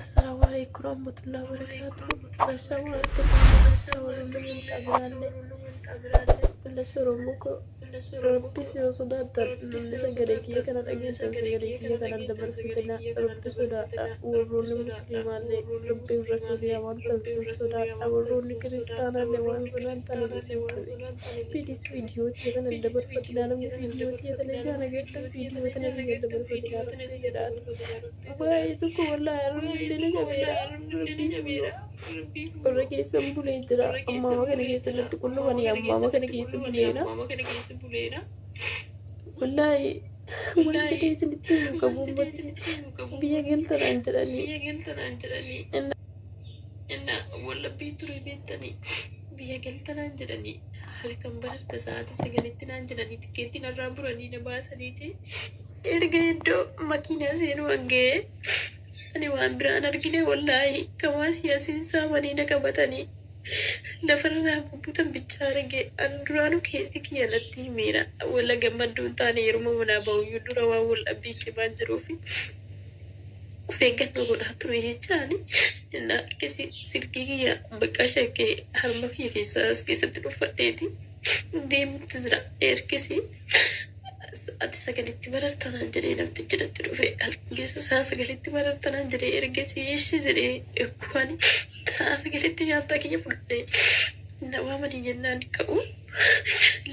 Assalaamu alaikum warahmatullahi wabarakatuh. Ashamaa harka fuune warroonni amantaa biraallee obboleessi Oromoo koo Rabbiif yoo sodaattan namni sagalee kiyya kana dhageessan sagalee kiyya kana dabarfatina Rabbi sodaadha. Warroonni musliimaallee Rabbiif rasuulii amantan sin sodaadha. Warroonni kiristaanaallee waan sodaataniif isin qabe. Please viidiyoo tiyya kana hin dabarfatinaa namni viidiyoo tiyya tana ijaan agartan viidiyoo tana biyya dabarfatinaa Rabbii jedhaati. Baay'ee tokko wallaahi arrabni na cabeera. Rabbii warra keessan bulee jira. Ammaama kana keessa natti qullubanii ammaama kana keessa buleera. Wallaahi waan jedhee isinitti himu qabu ummati biyya galtanaan jedhanii. Inna wallabbii ture beektanii biyya galtanaan jedhanii halkan bararta sa'aatii 9tti naan jedhanii tikkeettii narraa buranii na baasaniiti. Erga iddoo makiinaa seenuu an ga'ee ani waan biraan argine wallaahi kamaa siyaasiin saamanii na qabatanii lafarra naa bubbutan bichaa arge an duraanu keessi kiyya natti himeera walla gammadduu hin taane yeruma manaa ba'uyyuu dura waan wal dhabbii cimaan jiruufi of eeggannoo godhaa ture jechaani innaa akkasi silkii kiyya bakka shakkee harma kiyya keessaa as keessatti dhuffadheeti deemutti jira ergisi Sa'aati 9tti bararta naan jedhee namtichi natti dhufe halkan keessa sa'a 9tti bararta naan jedhee ergasii ishi jedhee ekkuwaan sa'a 9tti nyaata kiyya fudhadhee na waamanii jennaan ka'u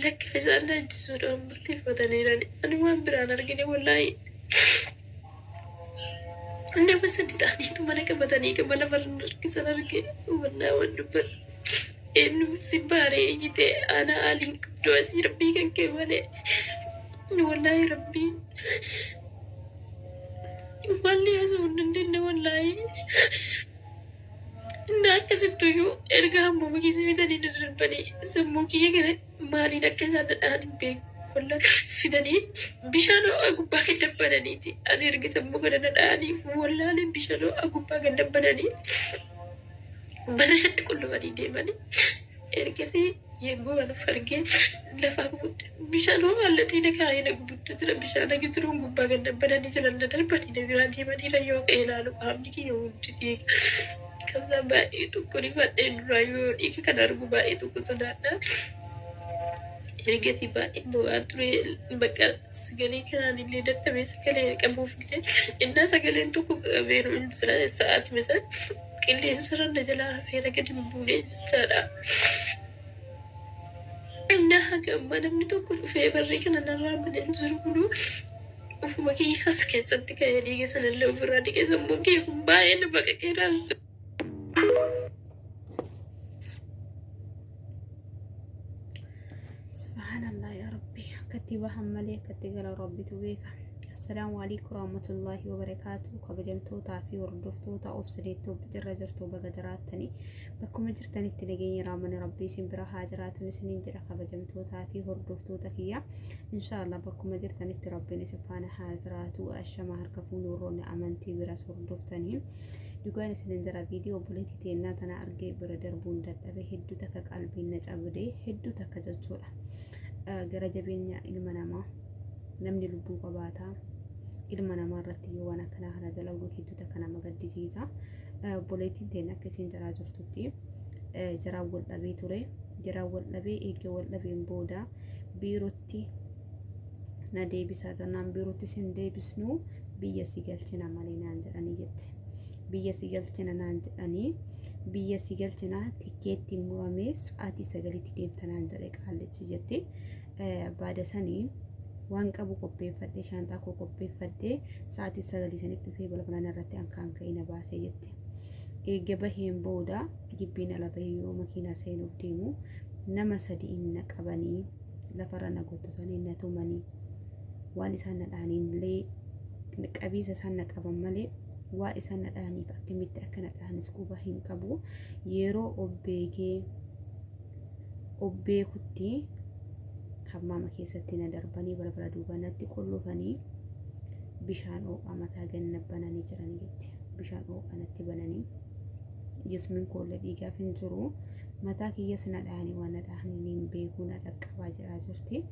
lakka isaan na ajjeesuudhaan murteeffataniirani ani waan biraan argine wallaahi nama sadi ta'aniitu mana qabatanii gama lafarra harkisan arge wallaahi waan dubbadhu eenyu si baaree iyyitee aanaa aaliin qabdu asii rabbii kan kee malee wallaahi rabbii walli haasa'uu hin dandeenye wallaahi inni akkasittuyyuu erga hammuma keessa fidanii na darbanii sammuu kiyya kana maaliin akka isaan na dhahan hin beeku. Wallah fidanii bishaan ho'aa gubbaa gad dabbananiiti. Ani erga sammuu kana na dhahaniif wallaaleen bishaan ho'aa gubbaa gad dabbananii barreeffatti qullubanii deemanii. Ergasii yegguu an of argee lafaa gubutti bishaan ho'aa laxii na kaa'ee na gubutti jira. Bishaan hagi jiruun gubbaa gad dabbananii jiran na darbanii na biraa deemanii yoo ka'ee ilaalu qaamni kiyya hundi dhiiga. Kaza baay'ee tokko rifadheen duraa yoo dhiiga kana argu baay'ee tokko sodaadha. Ergasii baay'ee boo'aa ture bakka sagalee kanaan illee dadhabee sagalee qabuuf illee innaa sagaleen tokko qabeeru hin jira sa'aatima san qilleensa irra na jalaa hafeera gadi hin buune jechaadha. Innaa haga ammaa namni tokko dhufee barrii kana narraa banee hin jiru kunuu Ofuma kiyya as keessatti ka'ee dhiiga sanallee ofirraa dhiqe sammuun kiyya kun baay'ee na baqaqeera as Subhaanallah yaa Rabbi akkatti bahan malee akkatti gala Rabbitu beeka. Assalaamu alaikum warahmatullahi wabarakaatu kabajamtootaa fi hordoftoota obsideetti irra jirtu baga jiraattanii bakkuma jirtanitti nageenya raamani Rabbii isin bira haa jiraatun isiniin jedha kabajamtootaa fi hordoftoota kiyya. Inshaallah bakkuma jirtanitti rabbiin isin faana haa jiraatu. Ashama harka fuuni warroonni amantii biras hordoftanii. Dhugaan isinin jira viidiyoo obboleettii teennaa tana argee bira darbuun dadhabe hedduu takka qalbiin na cabde hedduu takka jechuudha. Gara jabeenya ilma namaa namni lubbuu qabaata. Ilma namaa irratti yoo waan akkanaa kana dalagu hedduu takka nama gaddisiisa. Obboleettiin teenna akka isin jalaa jirtutti jaraan wal dhabee ture. Jaraan wal dhabee eegee wal dhabeen booda biirotti na deebisaa jennaan biirotti sin deebisnu biyya si galchina malee naan jedhanii jette. Biyya si galchina naan jedhanii biyya si galchina tikkeetti muramee sa'aatii 9tti deemta naan jedhe qaallichi jette. Baada sanii waan qabu qopheeffadhee shaanxaa koo qopheeffadhee sa'aatii 9 sanitti dhufee balbala narratti ankaan ka'ee na baasee jette. Eega baheen booda gibbiin ala bahee yoo makiinaa seenuuf deemu nama sadiin na qabanii lafarra na gottotanii na tumanii waan isaan na dhahaniin illee qabiisa isaan na qaban malee waa isaan na dhahaniif akkamitti akka na dhahanis quba hin qabu yeroo obbeekee obbeekutti hammaama keessatti na darbanii balbala duubaa natti qullufanii bishaan ho'aa mataa ganna bananii jiranii jette bishaan ho'aa natti bananii jismiin koollee dhiigaaf hin jiru. Mataa kiyyas na dhahanii waan na dhahanii hin beekuu na dhaqqabaa jedhaa jirti.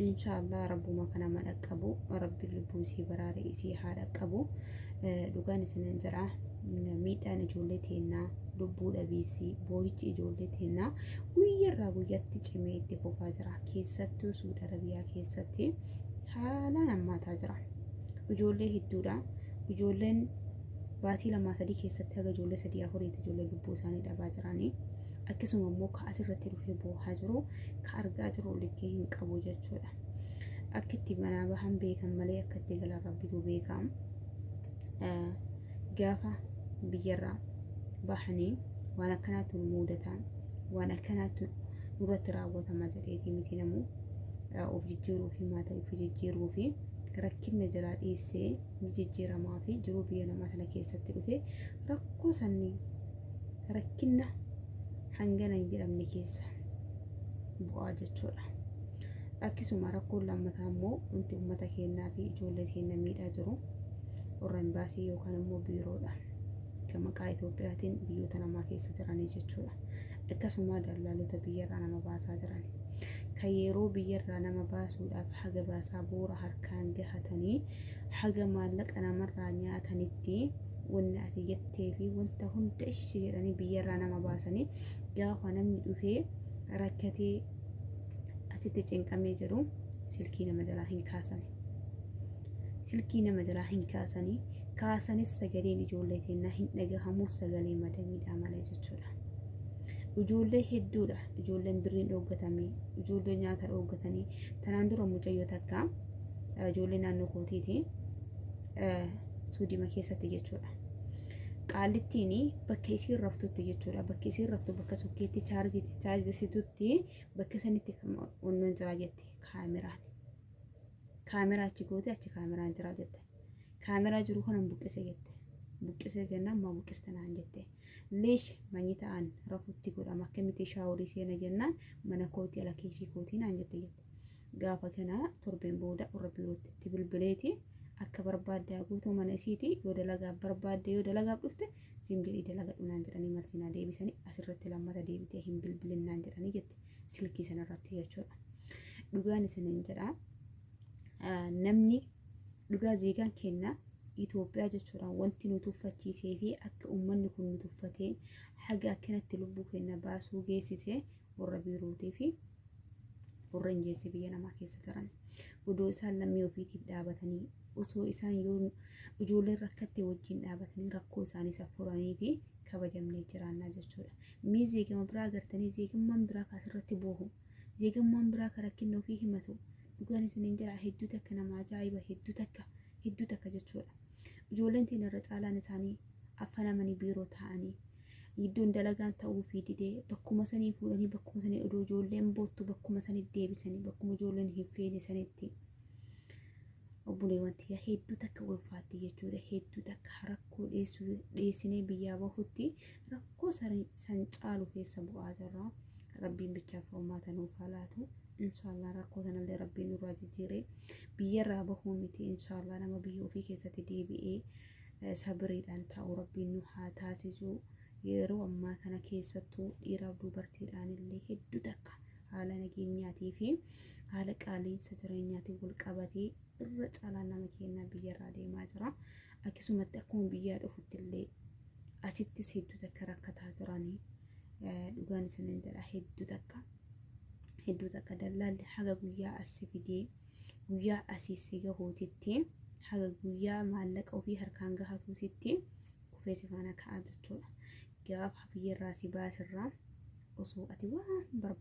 Inshaallah rabbuma kana ma dhaqqabu rabbi lubbuu isii baraare isii haa dhaqqabu. Dhugaan isinin jedha. Miidhaan ijoollee teennaa, lubbuu dhabiisii, boo'ichi ijoollee teennaa guyyarraa guyyatti cimee itti fufaa jira. Keessattuu Suudi Arabiyaa keessatti haalaan hammaataa jira. Ijoollee hedduudha. Ijoolleen baatii lamaa sadii keessatti haga ijoollee sadii afuriitti ijoollee lubbuu isaanii dhabaa jiranii. Akkasuma immoo ka asirratti dhufee boohaa jiru, ka argaa jiru likkii hin qabu jechuudha. Akka itti manaa bahan beekan malee akka itti galan rabbitu beeka. Gaafa biyyarraa bahanii waan akkanaatu nu mudata, waan akkanaatu nurratti raawwatama jedheetii miti namuu of jijjiiruu fi maatii ofii jijjiiruu fi rakkinna jalaa dhiissee ni jijjiiramaa fi jiruu biyya namaa tana keessatti dhufe rakkoo sanii rakkinna hangana hin jedhamne keessa bu'aa jechuudha. Akkasuma rakkoon lammataa immoo wanti uummata keenyaa fi ijoollee keenya miidhaa jiru warra imbaasii yookaan immoo biiroodha. Kan maqaa Itoophiyaatiin biyyoota namaa keessa jiranii jechuudha. Akkasuma dallaalota biyyarraa nama baasaa jiran. Kan yeroo biyyarraa nama baasuudhaaf haga baasaa boora harkaan gahatanii haga maallaqa namarraa nyaatanitti wanni ati jettee fi wanta hunda ishee jedhanii biyyarraa nama baasanii gaafa namni dhufee rakkatee asitti cinqamee jiru silkii nama jalaa hin kaasani. Silkii nama jalaa hin kaasanii, kaasanis sagaleen ijoollee teennaa hin dhagahamu, sagalee madamiidhaa malee jechuudha. Ijoollee hedduudha. Ijoolleen birriin dhooggatamee, ijoollee nyaata dhooggatanii. Tanaan dura mucayyoo takka ijoollee naannoo kootiiti suudima keessatti jechuudha. Qaallittiin bakka isiin raftutti jechuudha. Bakka isiin raftu bakka sukkeetti chaarjiitti chaarjisitutti bakka sanitti onnoon jira jette kaameraan. Kaameraa achi goote, achi kaameraan jira jette. Kaameraa jiru kanan buqqise jette. Buqqise jennaan maa buqqiste naan jette. Leesh manyi ta'an rafutti godhama, akkamitti shaaworii seena jennaan mana kootii ala keefii kootii naan jette jette. Gaafa kana torbeen booda warra biirootti itti bilbileeti akka barbaadde guutuu mana isiiti, yoo dalagaaf barbaadde, yoo dalagaaf dhufte zim jedhii dalagadhu naan jedhanii malsi naa deebisanii, asirratti lammata deebitee hin bilbilin naan jedhanii jette silkii sanarratti jechuudha. Dhugaan isiniin jedha, namni dhugaa zeegaan kenna Itoophiyaa jechuudha, wanti nu tuffachiisee fi akka uummanni kun nu tuffatee haga akkanatti lubbuu keenya baasuu geessise warra biirootii fi warra injeessi biyya namaa keessa jiran. Odoo isaan lammii ofiitiif dhaabatanii, osoo isaan yoo ijoolleen rakkatte wajjin dhaabatanii rakkoo isaanii saffuranii fi kabajamnee jiraannaa jechuudha. Mee zeegama biraa agartanii, zeegammaan biraa kaasirratti boohu, zeegammaan biraa ka rakkinna ofii himatu? Dhugaan isiniin jira, hedduu takka nama ajaa'iba, hedduu takka, hedduu takka jechuudha. Ijoolleen teenya irra caalaan isaanii affanamanii biiroo taa'anii iddoon dalagaan ta'uu fi didee bakkuma sanii fuudhanii bakkuma sanii odoo ijoolleen boottu bakkuma sanii deebisanii bakkuma ijoolleen hin feene sanitti. Obboleewwan tiyya, hedduu takka ulfaatti jechuudha. Hedduu takka rakkoo dheessinee biyyaa bahutti rakkoo san caalu keessa bu'aa jirra. Rabbiin bichaaf furmaata nuuf haa laatu. Inshaallah rakkoo sanallee rabbiin nurraa jijjiiree biyyarraa bahuu miti, inshaallah nama biyya ofii keessatti deebi'ee sabiriidhaan taa'u rabbiin nu haa taasisu. Yeroo ammaa kana keessattuu dhiiraaf dubartiidhaan illee hedduu takka haala nageenyaatii fi haala qaaliinsa jireenyaatiin wal qabatee irra caalaan nama keenyaa biyyarraa deemaa jira. Akkasumatti akkuma biyyaa dhufutti illee asittis hedduu takka rakkataa jiranii, dhugaan isiniin jedha, hedduu takka, hedduu takka dallaalli haga guyyaa asii fidee guyyaa asii si gahuutitti, haga guyyaa maallaqa ofii harkaan gahatuutitti kufee si faana ka'a jechuudha. Gaafa biyyarraa si baasirraa osoo ati waan